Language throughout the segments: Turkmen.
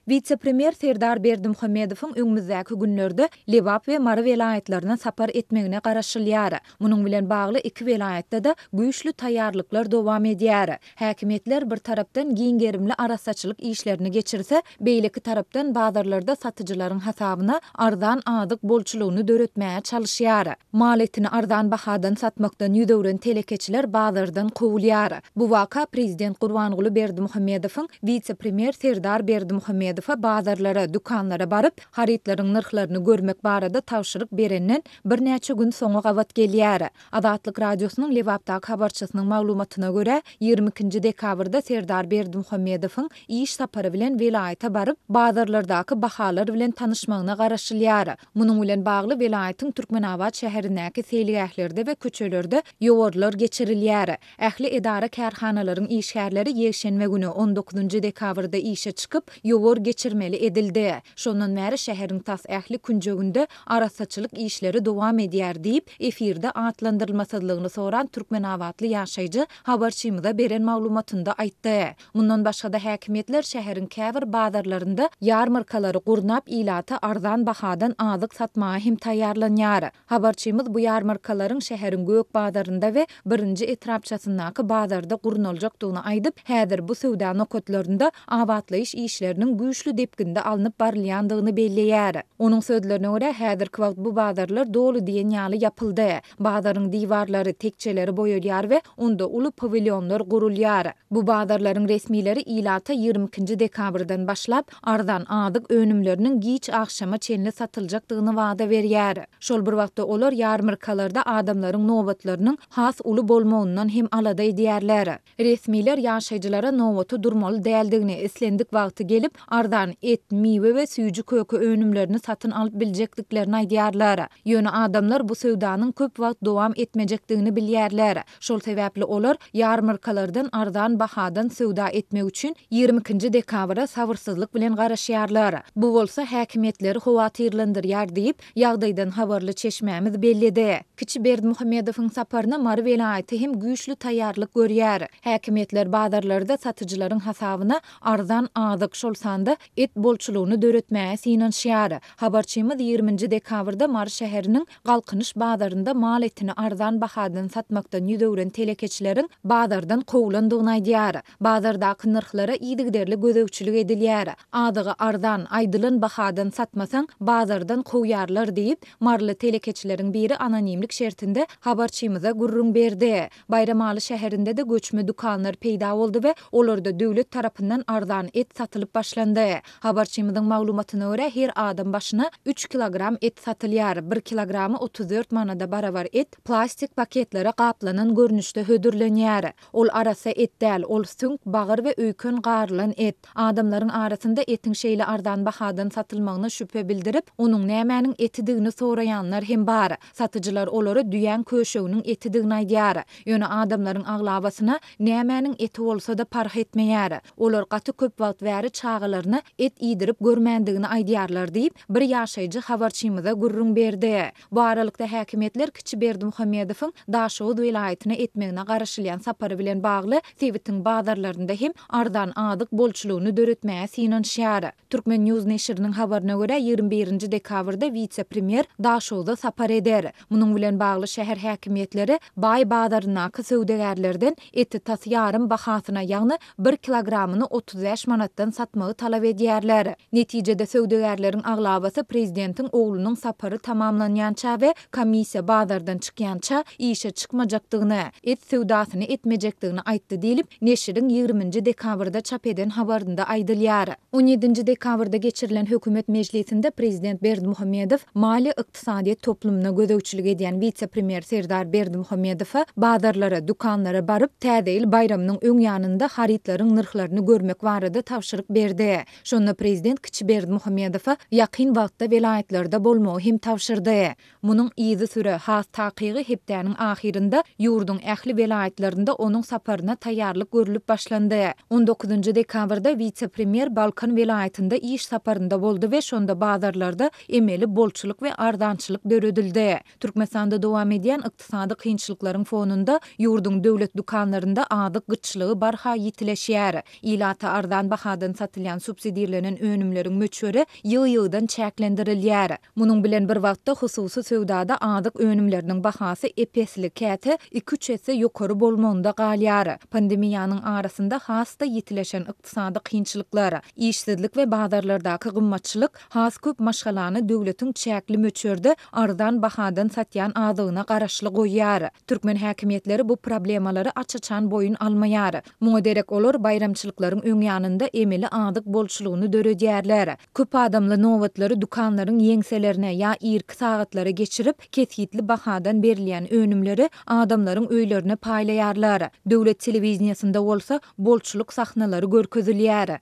Wise-premýer Serdar Berdimuhamedowyň öňümizdäki günlerde Lebap we Mary welaýatlaryna sapar etmegine garaşylýar. Munuň bilen bagly iki welaýatda-da güýçli taýýarlyklar dowam edýär. Häkimiýetler bir tarapdan giň gerimli arassaçylyk işlerini geçirse, beýleki tarapdan bazarlarda satyjylaryň hasabyna arzan azyk bolçulygyny döretmäge çalyşýar. Mal etini arzan bahadan satmakdan ýüz öwren telekeçiler bazardan kowulýar. Bu waka prezident Gurbanguly Berdimuhamedowyň wise-premýer Serdar Berdimuhamedowa bazarlara, dükanlara baryp, harytlaryň nyrhlaryny görmek barada tabşyryk berenden birnäçe gün soňa gabat gelýär. Azatlyk Radiosynyň Lebapdaky habarçysynyň maglumatyna görä, 22-nji dekabrda Serdar Berdimuhamedowyň iş sapary bilen welaýata baryp, bazarlardaky bahalar bilen tanyşmagyna garaşylýar. Munuň bilen bagly welaýatyň Türkmenabat şäherindäki seýilgählerde we köçelerde ýowarlar geçirilýär. Ähli edara-kärhanalaryň işgärleri ýekşenbe güni, on dokuzynjy dekabrda işe çykyp, ýowar geçirmeli edildi. Şondan bäri şäheriň tas ähli künjeginde arassaçylyk işleri dowam edýär diýip, efirde atlandyrylmasyzlygyny soran türkmenabatly ýaşaýjy habarçymyza beren maglumatynda aýtdy. Mundan başga-da häkimiýetler şäheriň käbir bazarlarynda ýarmarkalary gurnap, ilata arzan bahadan azyk satmaga hem taýýarlanýar. Habarçymyz bu ýarmarkalaryň şäheriň Gök bazarynda we Birinji etrapçasyndaky bazarda gurnaljakdygyny aýdyp, häzir bu söwda nokatlarynda abatlaýyş işleriniň güýçli depginde alnyp barylýandygyny belleýär. Onuň sözlerine görä, häzirki wagt bu bazarlar doly diýen ýaly ýapyldy. Bazaryň diwarlary, tekjeleri boýalýar we onda uly pawilýonlar gurulýar. Bu bazarlaryň resmileri ilata 22-nji dekabrdan başlap, arzan azyk önümleriniň giç agşama çenli satyljakdygyny wada berýär. Şol bir wagtda olar ýarmarkalarda adamlaryň nobatlarynyň has uly bolmagyndan hem alada edýärler. Resmiler ýaşaýjylara nobata durmaly däldigini, islendik wagty gelip, arzan et, miwe we süýji-köke önümlerini satyn alyp biljekdiklerini aýdýarlar. Ýöne adamlar bu söwdanyň köp wagt dowam etmejekdigini bilýärler. Şol sebäpli olar ýarmarkalardan arzan bahadan söwda etmek üçin 22-nji dekabra sabyrsyzlyk bilen garaşýarlar. Bu bolsa häkimiýetleri howatyrlandyrýar diýip, ýagdaýdan habarly çeşmämiz belledi. Kiçi Berdimuhamedowyň saparyna Mary welaýaty hem güýçli taýýarlyk görýär. Häkimiýetler bazarlarda satyjylaryň hasabyna arzan azyk, şol sanda et bolçulygyny döretmäge synanyşýar. Habarçymyz 20-nji dekabrda Mary şäheriniň Galkynyş bazarynda mal etini arzan bahadan satmakdan ýüz öwren telekeçileriň bazardan kowlandygyny aýdýar. Bazardaky nyrhlara yzygiderli gözegçilik edilýär. Azygy arzan, aýdylan bahadan satmasaň, bazardan kowýarlar diýip, maryly telekeçileriň biri anonimlik şertinde habarçymyza gürrüň berdi. Baýramaly şäherinde-de göçme dükanlar peýda boldy we olarda döwlet tarapyndan arzan et satylyp başlandy. Habarçymyzyň maglumatyna görä, her adam başyna üç kilogram et satylýar. Bir kilogramy 34 manada barabar et plastik paketlere gaplanan görnüşde hödürlenýär. Ol arassa et däl, ol süňk, bagyr we öýken garylan et. Adamlaryň arasynda etiň şeýle arzan bahadan satylmagyna şübhe bildirip, onuň nämäniň etidigini soraýanlar hem bar. Satyjylar olara düýäň köşeginiň etidigini aýdýar. Ýöne adamlaryň aglabasyna nämäniň eti bolsa-da parh etmeýär. Olar gaty köp wagt bäri çagalaryna et iýdirip görmändigini aýdýarlar diýip, bir ýaşaýjy habarçymyza gürrüň berdi. Bu aralykda, häkimiýetler kiçi Berdimuhamedowyň Daşoguz welaýatyna etmegine garaşylýan sapary bilen bagly sebitiň bazarlarynda hem arzan azyk bolçulygyny döretmäge synanyşýar. Turkmen. News neşiriniň habaryna görä, 21-nji dekabrda wise-premýer Daşogza sapar eder. Munuň bilen bagly şäher häkimiýetleri Baý bazaryndaky söwdagärlerden eti tas ýarym bahasyna, ýagny bir kilogramyny 35 manatdan satmagy talap edýärler. Netijede söwdagärleriň aglabasy prezidentiň oglunyň sapary tamamlanýança we komissiýa bazardan çykýança işe çykmajakdygyny, et söwdasyny etmejekdigini aýtdy diýlip, neşiriň 20-nji dekabrda çap eden habarynda aýdylýar. On ýedinji dekabrda geçirilen hökümet mejlisinde prezident Berdimuhamedow maliýe-ykdysadyýet toplumyna gözegçilik edýän wise-premýer Serdar Berdimuhamedowa bazarlara, dükanlara baryp, Täze ýyl baýramynyň öň ýanynda harytlaryň nyrhlaryny görmek barada tabşyryk berdi. Şonda prezident kiçi Berdimuhamedowa ýakyn wagtda welaýatlarda bolmagy hem tabşyrdy. Munuň yzysüre, has takygy hepdäniň ahyrynda ýurduň ähli welaýatlarynda onuň saparyna taýýarlyk görlüp başlandy. On dokuzynjy dekabrda wise-premýer Balkan welaýatynda iş saparynda boldy we şonda bazarlarda emeli bolçulyk we arzançylyk döredildi. Türkmenistanda dowam edýän ykdysady kynçylyklaryň fonunda ýurduň döwlet dükanlarynda azyk gytçylygy barha ýitileşýär. Ilata arzan bahadan satylýan. subsidirlenen önümleriň möçberi ýygy-ýygydan çäklendirilýär. Munuň bilen bir wagtda, hususy söwdada azyk önümleriniň bahasy ep-esli, käte iki-üç esse ýokary bolmagynda galýar. Pandemiýanyň arasynda has-da ýitileşen ykdysady kynçylyklar, işsizlik we bazarlardaky gymmatçylyk has köp maşgalany döwletiň çäkli möçberde arzan bahadan satýan azygyna garaşly goýýar. Türkmen häkimiýetleri bu problemalary aç-açan boýun almaýar. Muňa derek olar baýramçylyklaryň öň ýanynda emeli azyk bolçulygyny döredýärler. Köp adamly nobatlary dükanlaryň ýeňselerine ýa irki sagatlara geçirip, kesgitli bahadan berilýän önümleri adamlaryň öýlerine paýlaýarlar. Döwlet telewideniýesinde bolsa bolçulyk sahnalary görkezilýär.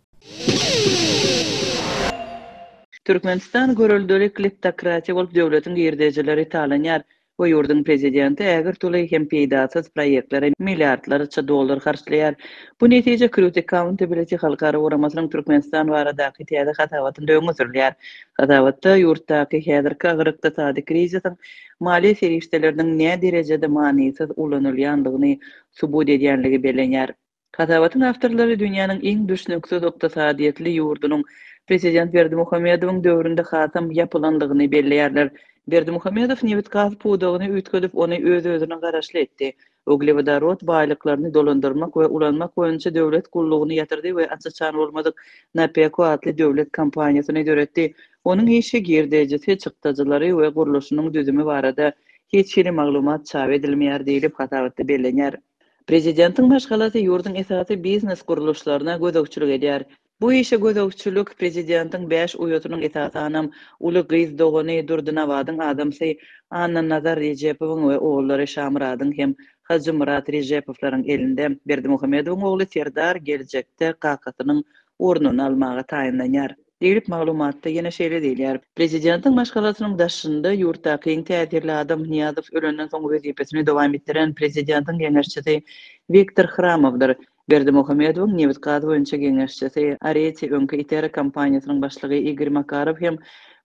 Türkmenistan göreldeli kleptokratiýa bolup döwletiň girdejileri talanýar. Bu ýurduň prezidenti ägirt uly hem peýdasyz proýektlere milliardlarça dollar harçlaýar. Bu netije Crude Accountability halkara guramasynyň Türkmenistan baradaky täze hasabatynda öňe sürülýär. Hasabatda ýurtdaky häzirki agyr ykdysady krizisiň maliýe serişdeleriniň näderejede manysyz ulanylýandygyny subut edýänligi bellenýär. Hasabatyň awtorlary dünýäniň iň düşnüksiz ykdysadyýetli ýurdunyň prezident Berdimuhamedowyň döwründe hasam ýapylandygyny belleýärler. Berdimuhamedow nebit-gaz pudagyny üýtgedip, ony öz-özüne garaşly etdi. Uglewodorod baýlyklaryny dolandyrmak we ulanmak boýunça döwlet gullugyny ýatyrdy we aç-açan bolmadyk NAPECO atly döwlet kompaniýasyny döretdi. Onuň işi, girdejisi, çykdajylary we gurluşynyň düzümi barada hiç hili maglumat çap edilmeýär diýlip, hasabatda bellenýär. Prezidentiň maşgalasy ýurduň esasy biznes gurluşlaryna gözegçilik edýär. Bu işe gözegçilik prezidentiň bäş uýasynyň esasanam uly gyz dogany Durdynabadyň adamsy Annanazar Rejepowyň we ogullary Şamyradyň hem Hajymyrat Rejepowlaryň elinde. Berdimuhamedowyň ogly Serdar geljekde kakasynyň ornuny almaga taýynlanýar. Diýlip, maglumatda ýene şeýle diýilýär, Prezidentiň maşgalasynyň daşynda ýurtdaky iň täsirli adam Nyýazow ölenden soň wezipesini dowam etdiren prezidentiň geňeşçisi Wiktor Hramowdyr. Berdimuhamedowyň nebit-gaz boýunça geňeşçisi, Areti öňki Itera kompaniýasynyň başlygy Igor Makarow hem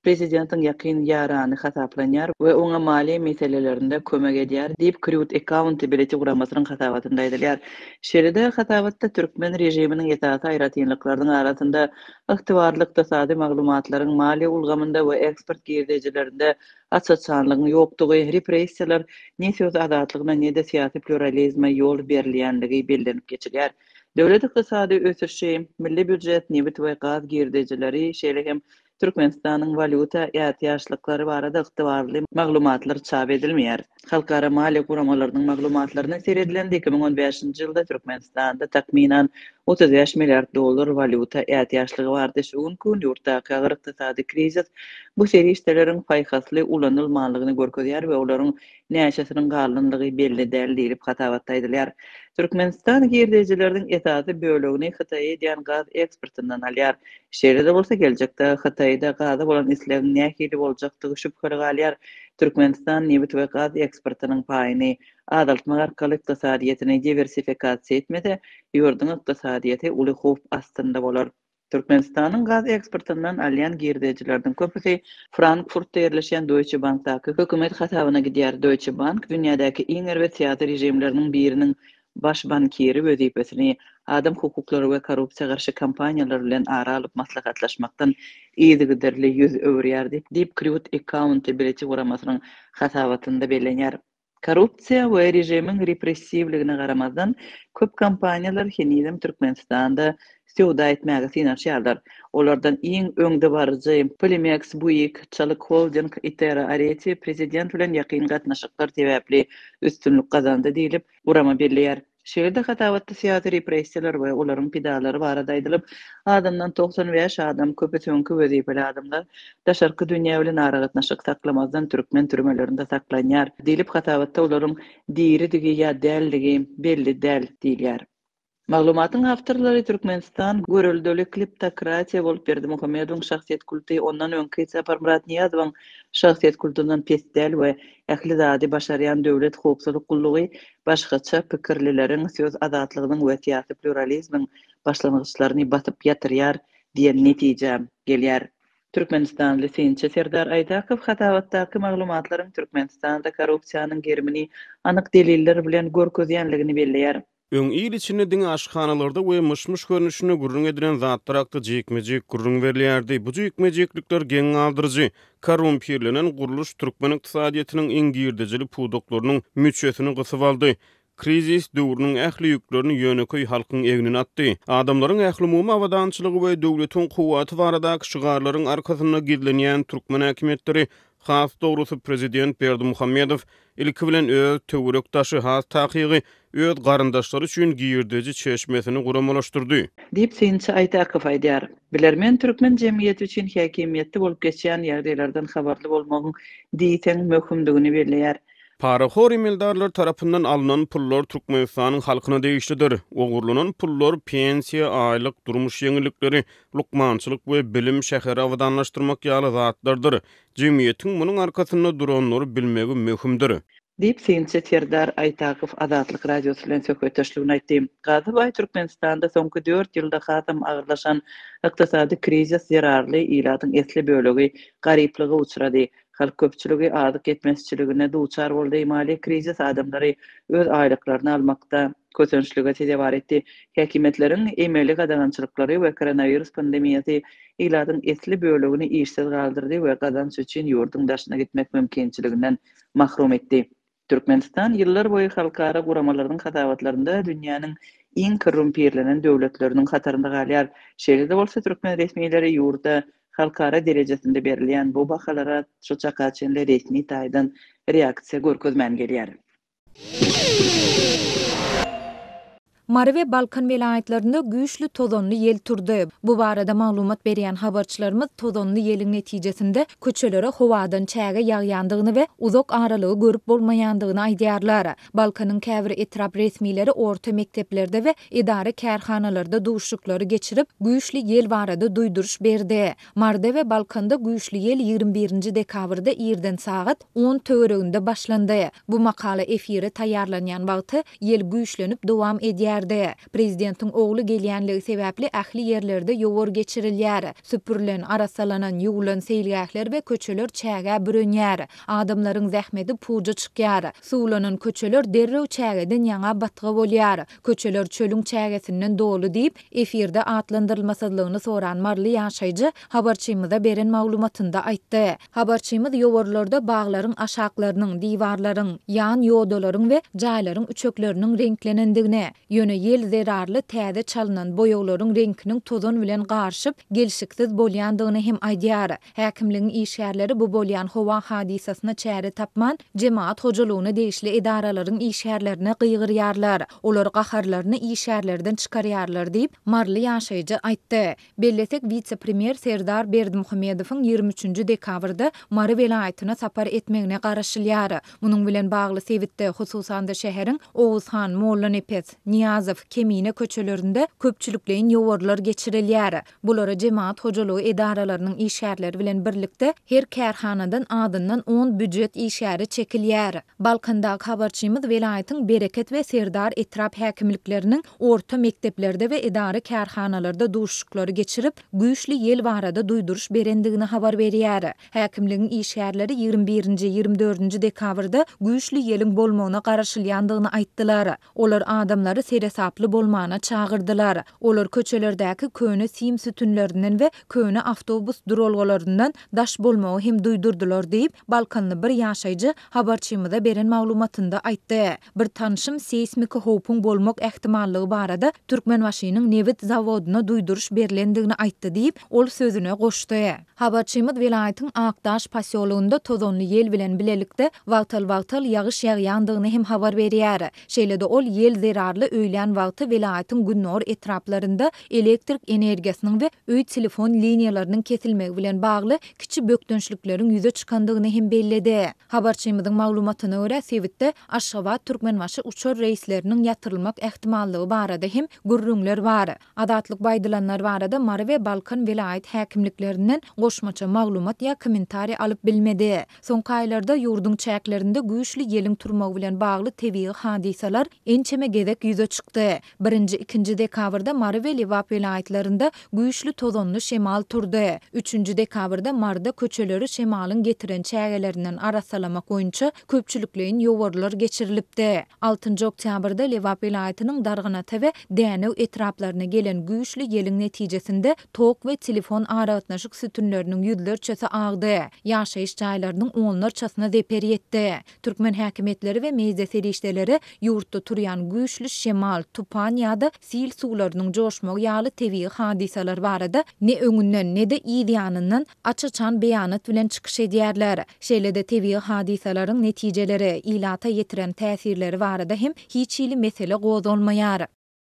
prezidentiň ýakyn ýarany hasaplanýar we oňa maliýe meselelerinde kömek edýär diýip, Crude Accountability guramasynyň hasabatynda aýdylýar. Şeýle-de, hasabatda türkmen režiminiň esasy aýratynlyklarynyň arasynda Ygtybarly ykdysady maglumatlaryň maliýe ulgamynda we eksport girdejilerinde aç-açanlygyň ýokdugy, repressiýalar ne söz azatlygyna, ne-de syýasy pluralizme ýol berilýänligi bellenip geçilýär. Döwlet ykdysady ösüşi, milli býujet, nebit we gaz girdejileri, şeýle hem Türkmenistanyň walýuta ätiýaçlyklary barada ygtybarly maglumatlar çap edilmeýär. Halkara maliýe guramalarynyň maglumatlaryna seredilende, 2015-nji ýylda Türkmenistanda takmynan 35 milliard dollar walýuta ätiýaçlygy bardy. Şu günki gün ýurtdaky agyr ykdysady krizis bu serişdeleriň paýhasly ulanylmanlygyny görkezýär we olaryň näçesiniň galanlygy belli däl diýlip, hasabatda aýdylýar. Türkmenistan girdejileriniň esasy bölegini Hytaýa edýän gaz eksportyndan alýar. Şeýle-de bolsa, geljekde Hytaýda gaza bolan islegiň nähili boljakdygy şübheli galýar. Türkmenistan nebit we gaz eksportynyň paýyny azaltmak arkaly ykdysadyýetini diwersifikasiýa etmese, ýurduň ykdysadyýeti uly howp astynda bolar. Türkmenistanyň gaz eksportyndan alýan girdejileriniň köpüsi Frankfurtda ýerleşýän Deutsche Bankdaky hökümet hasabyna gidýär. Deutsche Bank dünýädäki iň erbet syýasy režimleriniň biriniň baş bankiri wezipesini adam hukuklary we korrupsiýa garşy kampaniýalar bilen ara alyp maslahatlaşmakdan yzygiderli ýüz öwürýär diýip, Crude Accountability guramasynyň hasabatynda bellenýär. Korrupsiýa we režimiň repressiwligine garamazdan, köp kompaniýalar henizem Türkmenistanda söwda etmäge synanyşýarlar. Olardan iň öňdebaryjy Polimex, Buig, Çalyk Holding, Itera, Areti prezident bilen ýakyn gatnaşyklar sebäpli üstünlik gazandy diýlip, gurama belleýär. Şeýle-de hasabatda syýasy repressiýalar we olaryň pidalary barada aýdylyp, azyndan 95 adam, köpüsi öňki wezipeli adamlar, daşarky dünýä bilen aragatnaşyk saklamazdan türkmen türmelerinde saklanýar diýlip, hasabatda olaryň diridigi ýa däldigi belli däl diýilýär. Maglumatyň awtorlary Türkmenistan göreldeli kleptokratiýa bolup Berdimuhamedowyň şahsyýet kulty ondan öňki Saparmyrat Nyýazowyň şahsyýet kultundan pes däl we ähli zady başarýan döwlet howpsuzlyk gullugy başgaça pikirlileriň söz azatlygynyň we syýasy pluralizmiň başlangyçlaryny basyp ýatyrýar diýen netijä gelýär. Türkmenistanly synçy Serdar Aýdakow hasabatdaky maglumatlaryň Türkmenistanda korrupsiýanyň gerimini anyk deliller bilen görkezýänligini belleýär. Öň il içinde diňe aşhanalarda we myş-myş görnüşinde gürrüň edilen zatlar hakda jikme-jik gürrüň berilýärdi. Bu jikme-jiklikler geň galdyryjy, korrumpirlenen gurluş türkmen ykdysadyýetiniň iň girdejili pudaklarynyň müçesini gysyp aldy. Krizis döwrüniň ähli ýüklerini ýönekeý halkyň egnine atdy. Adamlaryň ählumumy abadançylygy we döwletiň kuwwaty baradaky şygarlaryň arkasynda gizlenýän türkmen häkimiýetleri, has dogrusy prezident Berdimuhamedow ilki bilen öz töwerek-daşy, has takygy, öz garyndaşlary üçin girdeji çeşmesini guramalaşdyrdy. Diýip, synçy Aýtakow aýdýar. Bilermen türkmen jemgyýeti üçin häkimiýetde bolup geçýän ýagdaýlardan habarly bolmagyň diýseň möhümdigini belleýär. Parahor emeldarlar tarapyndan alnan pullar Türkmenistanyň halkyna degişlidir. Ogurlanan pullar pensiýa, aýlyk, durmuş ýeňillikleri, lukmançylyk we bilim, şäheri abadanlaşdyrmak ýaly zatlardyr. Jemgyýetiň munuň arkasynda duranlary bilmegi möhümdir. Diýip, synçy Serdar Aýtakow Azatlyk Radiosy bilen söhbetdeşliginde aýtdy. Gazybaý Türkmenistanda soňky dört ýylda hasam agyrlaşan ykdysady krizis zerarly ilatyň esli bölegi garyplyga uçrady. Halk köpçüligi azyk ýetmezçiligine duçar boldy, maliýe krizis adamlary öz aýlyklaryny almakda kösençlige sezewar etdi. Häkimiýetleriň emeli gadagançylyklary we koronawirus pandemiýasy ilatyň esli bölegini işsiz galdyrdy we gazanç üçin ýurduň daşyna gitmek mümkinçiliginden mahrum etdi. Türkmenistan ýyllar boýy halkara guramalarynyň hasabatlarynda dünýäniň iň korrumpirlenen döwletleriniň hatarynda galýar. Şeýle-de bolsa, türkmen resmileri ýurda halkara derejesinde berilýän bu bahalara şu çaka çenli resmi taýdan reaksiýa görkezmän gelýär. Mary we Balkan welaýatlarynda güýçli tozanly ýel turdy. Bu barada maglumat berýän habarçylarymyz tozanly ýeliň netijesinde köçelere howadan çäge ýagýandygyny we uzak aralygy görüp bolmaýandygyny aýdýarlar. Balkanyň käbir etrap resmileri orta mekdeplerde we edara-kärhanalarda duşuşyklary geçirip, güýçli ýel barada duýduryş berdi. Maryda we Balkanda güýçli ýel 21 nji dekabrda irden sagat on töwereginde başlandy. Bu makala efire taýýarlanýan wagty ýel güýçlenip dowam edýärdi. Prezidentiň ogly gelýänligi sebäpli ähli ýerlerde ýowar geçirilýär. Süpürilen, arassalanan, ýuwulan seýilgähler we köçeler çägä bürenýär. Adamlaryň zähmeti puja çykýar. Suwlanan köçeler derrew çägeden ýaňa batga bolýar. Köçeler çölüň çägesinden doly diýip, efirde atlandyrylmasyzlygyny soran maryly ýaşaýjy habarçymyza beren maglumatynda aýtdy. Habarçymyz ýowarlarda baglaryň aşaklarynyň, diwarlaryň, ýan ýodalaryň we jaýlaryň üçekleriniň reňklenendigini, ýöne ýel zerarly täze çalynan boýaglaryň reňkiniň tozan bilen garyşyp, gelşiksiz bolýandygyny hem aýdýar. Häkimligiň işgärleri bu bolýan howa hadysasyna çäre tapman, jemagat hojalygyna degişli edaralaryň işgärlerine gygyrýarlar. Olar gaharlaryny işgärlerden çykarýarlar diýip, maryly ýaşaýjy aýtdy. Bellesek, wise-premýer Serdar Berdimuhamedowyň 23 nji dekabrda Mary welaýatyna sapar etmegine garaşylýar. Munuň bilen bagly sebitde, hususan-da şäheriň Oguzhan, Mollanepes, Nyýazow, Kemine köçelerinde köpçülikleýin ýowarlar geçirilýär. Bulara jemagat hojalygy edaralarynyň işgärleri bilen birlikde her kärhanadan azyndan on býujet işgäri çekilýär. Balkandaky habarçymyz welaýatyň Bereket we Serdar etrap häkimlikleriniň orta mekdeplerde we edara-kärhanalarda duşuşyklary geçirip, güýçli ýel barada duýduryş berendigini habar berýär. Häkimligiň işgärleri 21-nji, 24-nji dekabrda güýçli ýeliň bolmagyna garaşylýandygyny aýtdylar. Olar adamlary seresaply bolmana çagyrdylar. Olar köçelerdäki köne sim sütünlerinden we köne awtobus duralgalaryndan daş bolmagy hem duýdurdylar diýip, balkanly bir ýaşaýjy habarçymyza beren maglumatynda aýtdy. Bir tanşym seýsmiki howpuň bolmak ähtimallygy barada Türkmenbaşynyň nebit zawodyna duýduryş berlendigini aýtdy diýip, ol sözüne goşdy. Habarçymyz welaýatyň Akdaş posýologynda tozanly ýel bilen bilelikde wagtal-wagtal ýagyş ýagýandygyny hem habar berýär. Şeýle-de ol ýel zerarly öýlän wagty welaýatyň gündogar etraplarynda elektrik energiýasynyň we öý telefon liniýalarynyň kesilmegi bilen bagly kiçi bökdençlikleriň ýüze çykandygyny hem belledi. Habarçymyzyň maglumatyna görä, sebitde Aşgabat-Türkmenbaşy uçar reýsleriniň ýatyrylmak ähtimallygy barada hem gürrüňler bar. Azatlyk bu aýdylanlar barada Mary we Balkan welaýat häkimliklerinden goşmaça maglumat ýa kommentariý alyp bilmedi. Soňky aýlarda ýurduň çäklerinde güýçli ýeliň turmagy bilen bagly tebigy hadysalar ençeme gezek ýüze çykdy. çykdy. Birinji, ikinji dekabrda Mary we Lebap welaýatlarynda güýçli tozanly şemal turdy. Üçünji dekabrda Maryda köçeleri şemalyň getiren çägelerinden arassalamak boýunça köpçülikleýin ýowarlar geçirilipdi. Altynjy oktýabrda Lebap welaýatynyň Darganata we Dänew etraplaryna gelen güýçli ýeliň netijesinde tok we telefon aragatnaşyk sütünleriniň ýüzlerçesi agdy, ýaşaýyş jaýlarynyň onlarçasyna zeper ýetdi. Türkmen häkimiýetleri we media serişdeleri ýurtda turýan güýçli şemal, tupan ýa-da sil suwlarynyň joşmagy ýaly tebigy hadysalar barada ne öňünden, ne-de yz ýanyndan aç-açan beýanat bilen çykyş edýärler. Şeýle-de tebigy hadysalaryň netijeleri, ilata ýetiren täsirleri barada hem hiç hili mesele gozgalmaýar.